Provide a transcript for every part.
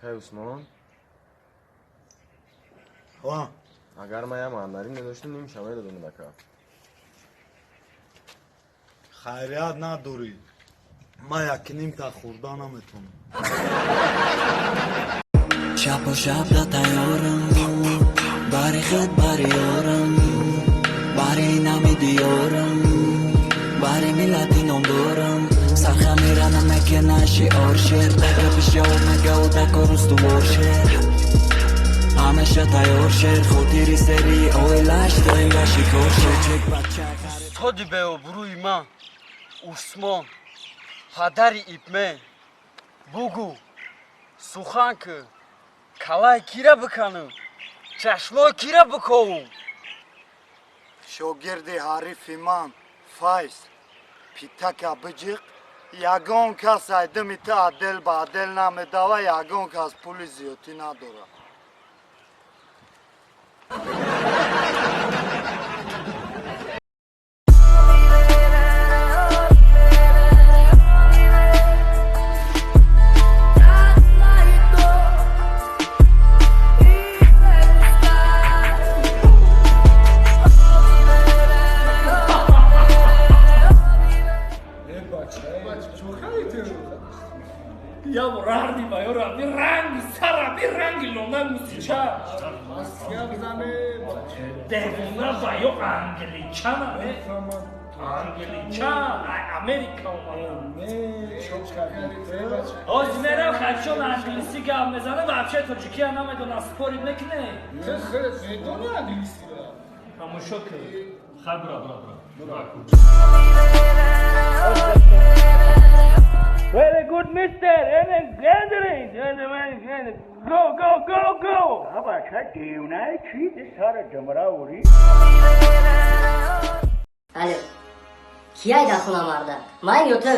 Акай Усмон? Ҳа. Агар ман як мандарин медоштам, нимша медодам ака. Хайрият надорӣ. Ман яки нимта хӯрда наметавонам. Шабу шаб да тайёрам, бари худ, бари ёрам, бари нами диёрам, бари миллати номдорам. Сархамира намекена шиор шер, да гапи шов мегаву да кор устувор шер. Ҳамеша тайёр шер, хотири сери оилаш доим ба шикор шер. Чек бача Устоди беобрӯи ман Усмон, падари Ипмен, бугӯ, сухан кӣ, калаи кира биканам, чашмои кира биковум? Шогирди ҳарифи ман Файз, питака биҷиқ, ягон кас айдими ту отдел ба отдел намедава, ягон кас пули зиёдтӣ надорад. Я рарди ба ёра, би ранги сара, би ранги лона мусича. Девона ба ё англичана, англичан, Америка омада. Ҳозир мерам хачон англисӣ гап мезанам, вообще тоҷикия намедонам, спорить мекунем. Медони англисиро? Тамошо кун. Хай, бура, бура, бура. Very good, mister. Go, go, go, go. Алло, кияй дар хона мардак? Ман ё ту?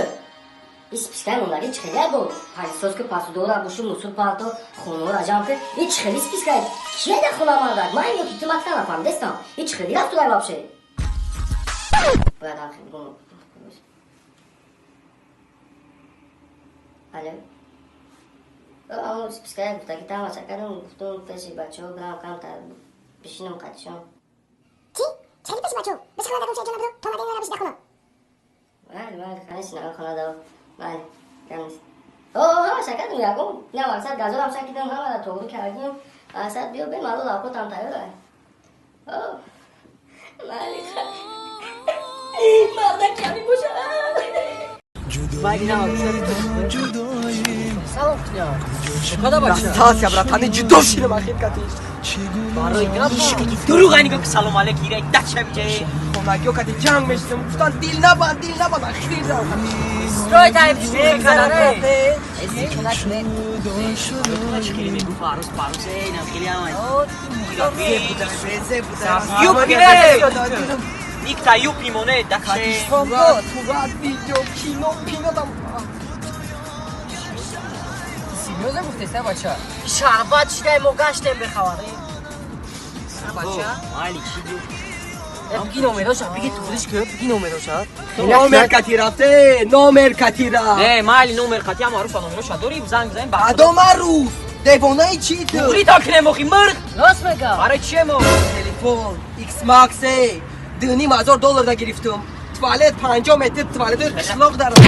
Ис спискаи мондаги чӣ хеле бо? Пылесос ки, посудора бушу, мусор парто, хонаро ҷамъ ки, и чӣ хели спискай? Кияй дар хона мардак? Ман ё ки ту, ман нафаҳмидестам. И чӣ хели рафтудай вообще? Бояд ҳам хел гум. Алло. Аммо спискай гуфтаги тамаша кардам, гуфтум пеши бачаҳо бирам, камтар бишинам қатишон. Чӣ? Чали пеши бачаҳо? Биши хона дагум, шайҷона бидо, то мадани нара биши дар хона. Майли, майли, конечно, хона да. Майли, гап нест. О, ҳамаша кардам, ягон на мақсад газорам шакидам, ҳамара тоғрӣ кардим. Мақсад биё бемалол, авқотам тайёр. О, майли, мардак ками боша. Салом куням. Када бача? Настасия, братани, ҷудо шидам ахир катиш. Барои гап. Дурӯғ айнига ки салом алейк ира дача миҷа. Хонагиё кати ҷанг мешидам, гуфтан дил набанд, дил набанд, ахир зам. Стой тайм кадане. Чӣ хеле мегӯ фарӯз, фарӯз, инам хеле ҳамай. Зе буда. Юпи, никта юпи моне дакше. Сурат, видео, кино, пино там. Серьёзно гуфтеста, бача? Шарбат шидай, мо гаштем бехабар. Бача? Майли, чӣ гуфт? Биги номероша, биги туғриш ки, биги номероша. Номер кати рафте, номер кати рафт. Не, майли, номер кати ҳам маъруфа номероша дорӣ, занг бизанем ба. Адо маъруф, девонаи чӣ ту? Туғри та кунем охи мирғ. Рост мегам. Барои чие мо? Телефон X-Max 2,5 ҳазор доллар да гирифтум. Туалет 50 метр, туалети қишлоқ дарам.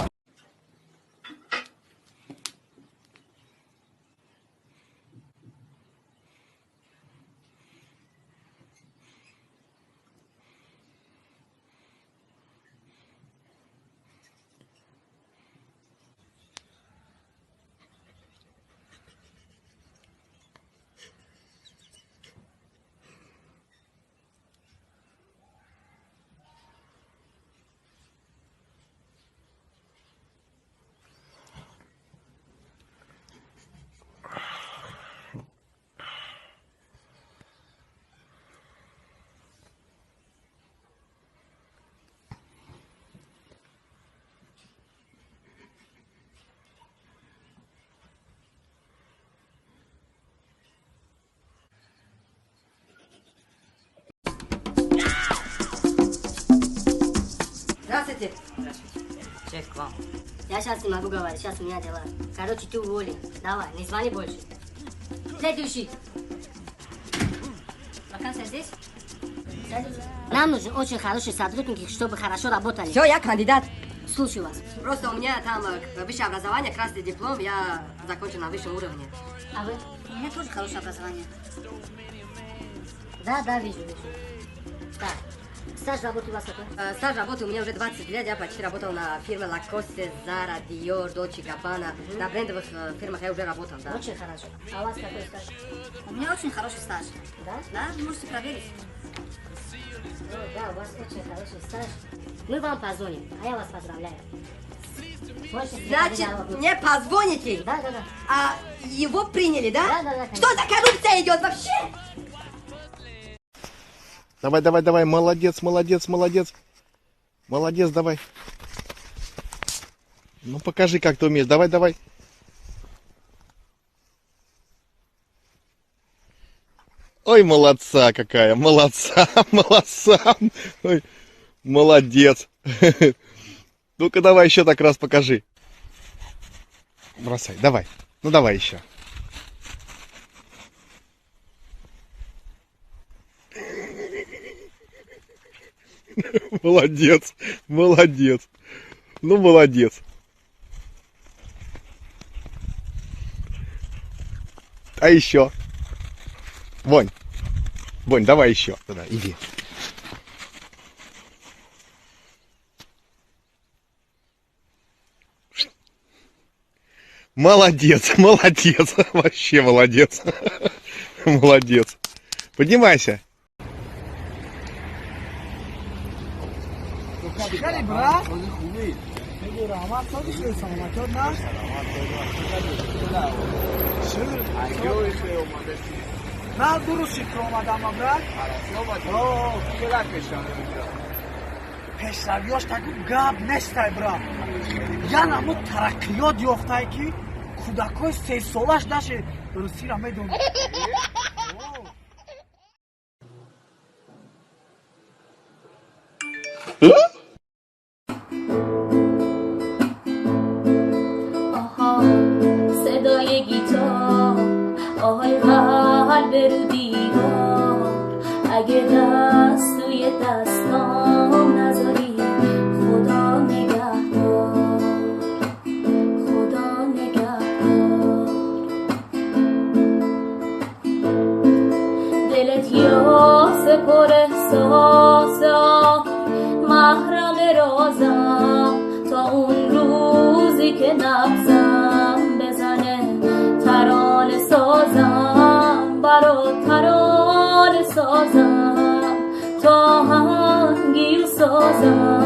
Здравствуйте. Здравствуйте. Шеф, к вам. Я сейчас не могу говорить, сейчас у меня дела. Короче, ты уволен. Давай, не звони больше. Следующий. Вакансия здесь? Нам нужны очень хорошие сотрудники, чтобы хорошо работали. Все, я кандидат. Слушаю вас. Просто у меня там высшее образование, красный диплом, я закончил на высшем уровне. А вы? У меня тоже хорошее образование. Да, да, вижу, вижу. Так, стаж работы у вас какой? Стаж работы у меня уже 20 лет, я почти работал на фирме Lacoste, Zara, Dior, Dolce Gabbana. На брендовых фирмах я уже работал, да. Очень хорошо. А у вас какой стаж? У меня очень хороший стаж. Да? Да, можете проверить. Ну, да, у вас очень хороший стаж. Мы вам позвоним, а я вас поздравляю. Значит, мне позвоните? Да, да, да. А его приняли, да? Да, да, да. Что за коррупция идет вообще? Давай, давай, давай, молодец, молодец, молодец. Молодец, давай. Ну покажи, как ты умеешь. Давай, давай. Ой, молодца какая, молодца, молодца. Ой, молодец. Ну-ка давай еще так раз покажи. Бросай, давай. Ну давай еще. Молодец, молодец. Ну, молодец. А еще? Вонь. Вонь, давай еще. Туда, иди. Молодец, молодец. Вообще молодец. Молодец. Поднимайся. На дуруст шикр омадам, брат. Пешравиёш таку гап нестай, брат. Яна мо тараққиёт ёфтай, ки кӯдакҳои сесолаш даше русиро медонад. آها صدای گیتار، آهای قلب رو دیوار، اگه دست توی دستام نذاری خدا نگهدار، خدا نگهدار. دلت یاس پر احساس، محرم رازم، تا اون روزی که نبضم بزنه ترانه سازم، برات ترانه سازم، تا آهنگی و سازم.